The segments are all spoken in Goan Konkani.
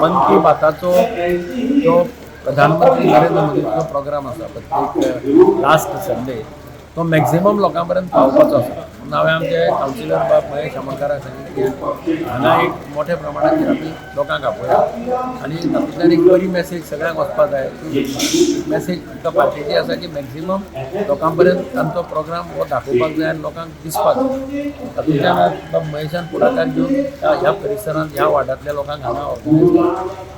मन की बाताचो जो प्रधानमंत्री नरेंद्र मोदीचो प्रोग्राम आसा प्रत्येक लास्ट संडे, तो मॅक्झिमम लोकां पर्यंत पावपाचो आसा. म्हणून हांवें आमचे कावन्सिलर बाब महेश आमोणकाराक सांगितलें की हांगा एक मोठ्या प्रमाणाचेर आमी लोकांक आपोवया आनी तातूंतल्यान एक बरी मॅसेज सगळ्यांक वचपाक जाय. ती मॅसेज आमकां पार्टीची आसा की मॅक्झिमम लोकां पर्यंत तांचो प्रोग्राम हो दाखोवपाक जाय आनी लोकांक दिसपाक जाय. तातूंतल्यान आज बाब महेशान फुडाकार घेवन ह्या परिसरांत, ह्या वार्डांतल्या लोकांक हांगा ऑर्गनायज केला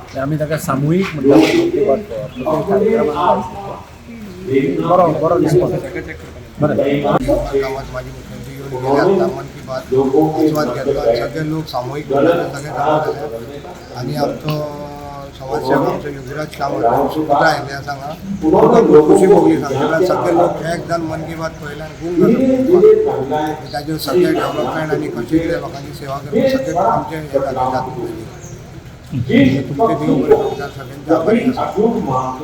आनी आमी ताका सामुहीक म्हणटा मन की बात तो कार्यक्रम बरो बरो रिस्पॉन्स, बरें. कामत माजी मुख्यमंत्री येवन गेले आतां मन की बात आस्वाद घेतलो आनी सगळे लोक सामुहीक म्हणटा ते सगळे जमा जाले आनी आमचो समाजसेवक, आमचो योगीराज कामत सुपुत्र आयिल्ले आसा हांगा. आमकां खूब खुशी भोगली सांगचे. सगळे लोक एक जावन मन की बात पळयले आनी खूब जाता ताजेर सगळे डेव्हलपमेंट आनी कशें कितें लोकांची सेवा करपाक सगळे आमचे हें दाखयतात. तुमचे देव बरें करूं, सगळ्यांचे आभारी आसा.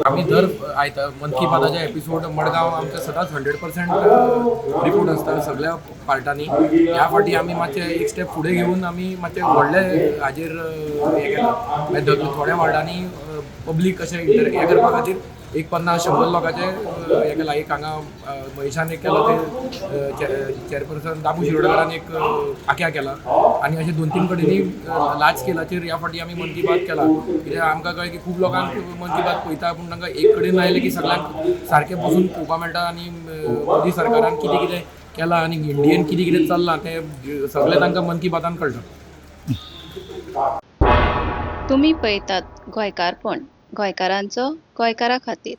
आमी दर आयतार मन की बाताचे एपिसोड मडगांव आमचे सदांच 100% रिपोर्ट आसता सगळ्या पार्टांनी. ह्या फावटी आमी मातशे एक स्टेप फुडें घेवन आमी मातशे व्हडले हाजेर हें केलां. मागीर थोड्या वार्डांनी पब्लीक कशें हें करपा खातीर एक 50-100 लोकांचे हें केलां. एक हांगा महेशान एक केला, ते चेअरपर्सन दामू शिरोडकारान एक आख्या केला आनी अशें दोन तीन कडेनी लार्ज स्केलाचेर ह्या फावटी आमी मन की बात केला. कित्याक आमकां कळ्ळें की खूब लोकांक मन की बात पळयता, पूण तांकां एक कडेन आयलें की सगळ्यांक सारकें बसून पळोवपाक मेळटा आनी मोदी सरकारान कितें कितें केलां आनी इंडियेन कितें कितें चल्लां तें सगळें तांकां मन की बातान कळटा. तुमी पळयतात गोंयकारपण, गोंयकारांचो गोंयकारा खातीर.